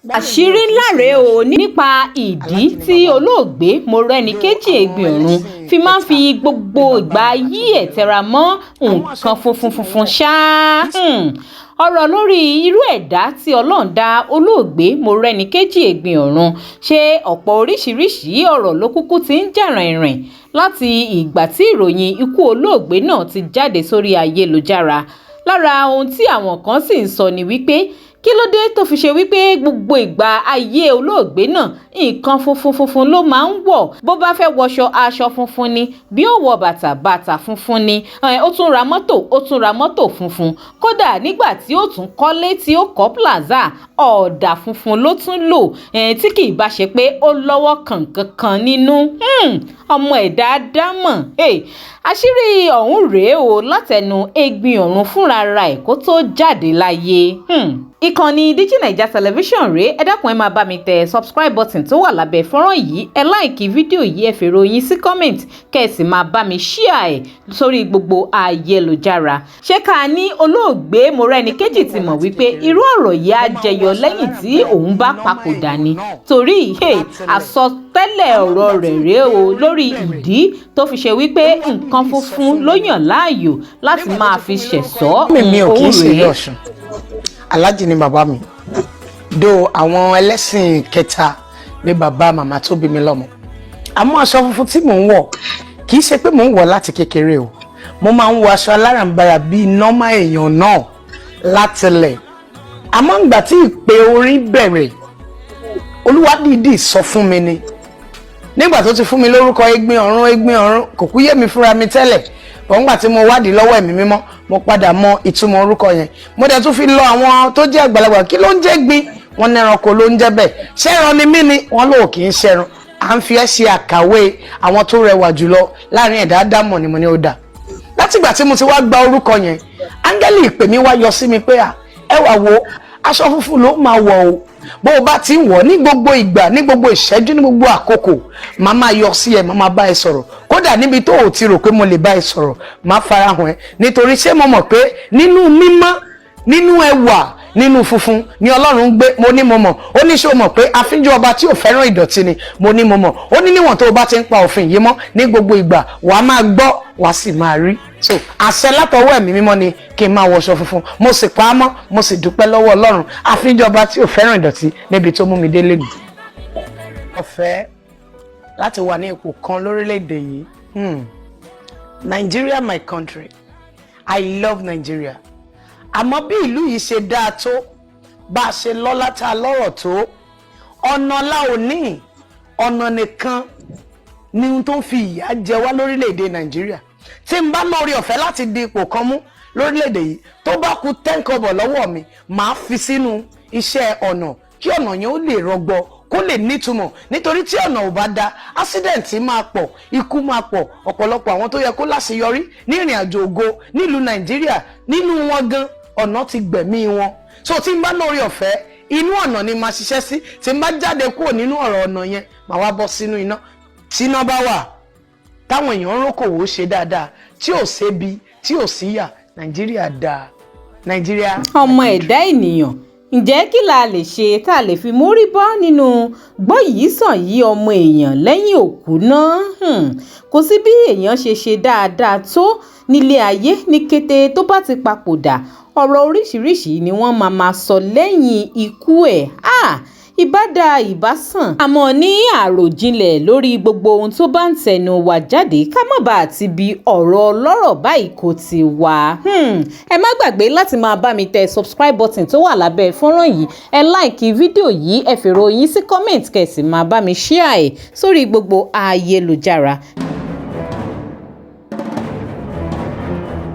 Àṣírí ńlá rèé o nípa ìdí tí olóògbé Mọ́remìkejì Ẹ̀gbin Ọ̀run fi máa ń fi gbogbo ìgbà ayé ẹ̀ tẹra mọ́ nǹkan funfun funfun ṣáá. Ọ̀rọ̀ lórí irú ẹ̀dá tí Ọlọ́run dá olóògbé Mọ́remìkejì Ẹ̀gbin Ọ̀run ṣe ọ̀pọ̀ oríṣiríṣii ọ̀rọ̀ ló kúkú ti ń jà ràìnràìn láti ìgbà tí ìròyìn ikú olóògbé náà ti jáde sórí ayélujára. Lára ohun tí àwọn kan sì ń sọ ni wípé kí ló dé tó fi ṣe wípé gbogbo ìgbà ayé olóògbé náà, nǹkan funfun funfun ló máa ń wọ̀? Bó bá fẹ́ wọṣọ, aṣọ funfun ni. Bí ó wọ bàtà, bàtà funfun ni. Ó tún ra mọ́tò, ó tún ra mọ́tò funfun. Kódà nígbà tí ó tún kọ́lé tí ó kọ́ plaza, ọ̀dà funfun ló tún lò, tí kì í bá ṣe pé ó lọ́wọ́ kankan nínú. Ọmọ ẹ̀dá dámọ̀. Àṣírí ọ̀hún rèé o látẹnu Ẹ̀gbin Ọ̀run fúnra ra ẹ̀ kó tó jáde láyé. Ìkànnì Digi Naija Television rèé. Ẹ dákun, ẹ máa bá mi tẹ subscribe button tó wà lábẹ́ fọ́nrán yìí, ẹ like fídíò yìí, ẹ fèrò yín sí comment, kẹ́ ẹ sì máa bá mi share ẹ̀ sórí gbogbo ayélujára. Ṣé ká ní olóògbé Mọ́rẹ́níkejì ti mọ̀ wípé irú ọ̀rọ̀ yìí á jẹyọ lẹ́yìn tí òun bá papòdà ni? Torí àsọtẹ́lẹ̀ ọ̀rọ̀ rẹ̀ rèé o lórí ìdí tó fi ṣe wípé nǹkan funfun ló yàn láàyò láti máa fi ṣẹ̀ṣọ́. Mi ò kì í Òun ṣe rèé. Ọ̀ṣun alájì ni bàbá mi do. Àwọn ẹlẹ́sìn kẹta ni bàbá màmá tó bí mi lọ́mọ. Àmọ́ aṣọ funfun tí mò ń wọ̀, kì í ṣe pé mò ń wọ̀ láti kékeré o. Mo máa ń wọ aṣọ alárànbarà bíi normal èèyàn náà látìlẹ̀. Àmọ́ ìgbà tí ìpè orin bẹ̀rẹ̀, Olúwa dìídì sọ fún mi ni. Nígbà tó ti fún mi lórúkọ Egbin Ọ̀run, Egbin Ọ̀run kò kú yé mi fúnra mi tẹ́lẹ̀ bọ́n. Ńgbà tí mo wádìí lọ́wọ́ Ẹ̀mí Mímọ́, mo padà mọ ìtumọ̀ orúkọ yẹn. Mo dẹ̀ tún fi lọ àwọn tó jẹ́ àgbàlagbà, kí ló ń jẹ́ gbin? Wọ́n ní ẹranko ló ń jẹ́ bẹ́ẹ̀. Ṣẹ́ran ni mí ni? Wọ́n lò kì í ṣẹran, à ń fi ẹ́ ṣe àkàwé àwọn tó rẹwà jùlọ láàrin ẹ̀dá dámọ̀ ni. Mo ní ó dà. Látìgbà tí mo ti wá gba orúkọ yẹn, áńgẹ́lì ìpè mi wá yọ sí mi pé, à, ẹ wà wo, aṣọ funfun ló máa wọ̀ o. Bó o bá ti ń wọ̀ ní gbogbo ìgbà, ní gbogbo ìṣẹ́jú, ní gbogbo àkókò, màá máa yọ sí ẹ, màá máa bá ẹ sọ̀rọ̀. Kódà níbi tó o ti rò pé mo lè bá ẹ sọ̀rọ̀, màá farahàn ẹ. Nítorí ṣé mo mọ̀ pé nínú mímọ́, nínú ẹwà, nínú funfun ni Ọlọ́run ń gbé? Mo ní mo mọ̀. Ó ní, ṣé o mọ̀ pé afínjú ọba tí ò fẹ́ràn ìdọ̀tí ni? Mo ní mo mọ̀. Ó ní níwọ̀n tó o bá ti ń pa òfin yìí mọ́ ní gbogbo ìgbà, wàá máa gbọ́, wàá sì máa rí. So àṣẹ látọwọ́ Ẹ̀mí Mímọ́ ni kí n máa wọṣọ funfun. Mo sì pa á mọ́, mo sì dúpẹ́ lọ́wọ́ Ọlọ́run afínjú ọba tí ò fẹ́ràn ìdọ̀tí níbi tó mú mi délé mi. Ọ̀fẹ́ láti wà ní ipò kan lórílẹ̀‐èdè yìí. Nigeria, my country, I love Nigeria. Àmọ́ bí ìlú yìí ṣe dáa tó, bá a ṣe lọ́lá tá a lọ́rọ̀ tó, ọ̀nà la ò ní. Ọ̀nà nìkan ni ohun tó ń fi ìyà jẹ wá lórílẹ̀‐èdè Nàìjíríà. Tí n bá lórí ọ̀fẹ́ láti di ipò kan mú lórílẹ̀‐èdè yìí, tó bá kù 10 kọ́bọ̀ lọ́wọ́ mi, màá fi sínú iṣẹ́ ọ̀nà kí ọ̀nà yẹn ó lè rọgbọ, kó lè nítumọ̀. Nítorí tí ọ̀nà ò bá da, accident máa pọ̀, ikú máa pọ̀. Ọ̀pọ̀lọpọ̀ àwọn tó yẹ kó láṣeyọrí ní ìrìn àjò ògo nílùú Nàìjíríà, nínú wọn gan, ọ̀nà ti gbẹ̀mí wọn. So tí n bá lórí ọ̀fẹ́, inú ọ̀nà ni màá ṣiṣẹ́ sí. Tí n bá jáde kúrò nínú ọ̀rọ̀ ọ̀nà yẹn, màá wá bọ́ sínú iná. Tíná bá wà, táwọn èèyàn ń rókòwò ṣe dáadáa, tí ò sébi, tí ò síyà, Nàìjíríà dáa. Nàìjíríà. Ọmọ ẹ̀dá ènìyàn, ǹjẹ́ kí la lè ṣe tá a lè fi mórí bọ́ nínú gbọ́ yìí sàn yìí ọmọ èèyàn lẹ́yìn òkú náà? Kò sí bí èèyàn ṣe ṣe dáadáa tó nílé ayé, ní kété tó bá ti papòdà, ọ̀rọ̀ oríṣiríṣiì ni wọ́n máa máa sọ lẹ́yìn ikú ẹ̀. Ìbá dáa, ìbá sàn, àmọ́ ní àròjinlẹ̀ lórí gbogbo ohun tó bá ń tẹnu wa jáde, ká má bàa ti bi ọ̀rọ̀ ọlọ́rọ̀ báyìí kò ti wá. Ẹ má gbàgbé láti máa bá mi tẹ subscribe button tó wà lábẹ́ fọ́nrán yìí, ẹ like fídíò yìí, ẹ fèrò yín sí comment, kẹ́ sì máa bá mi share ẹ̀ sórí gbogbo ayélujára.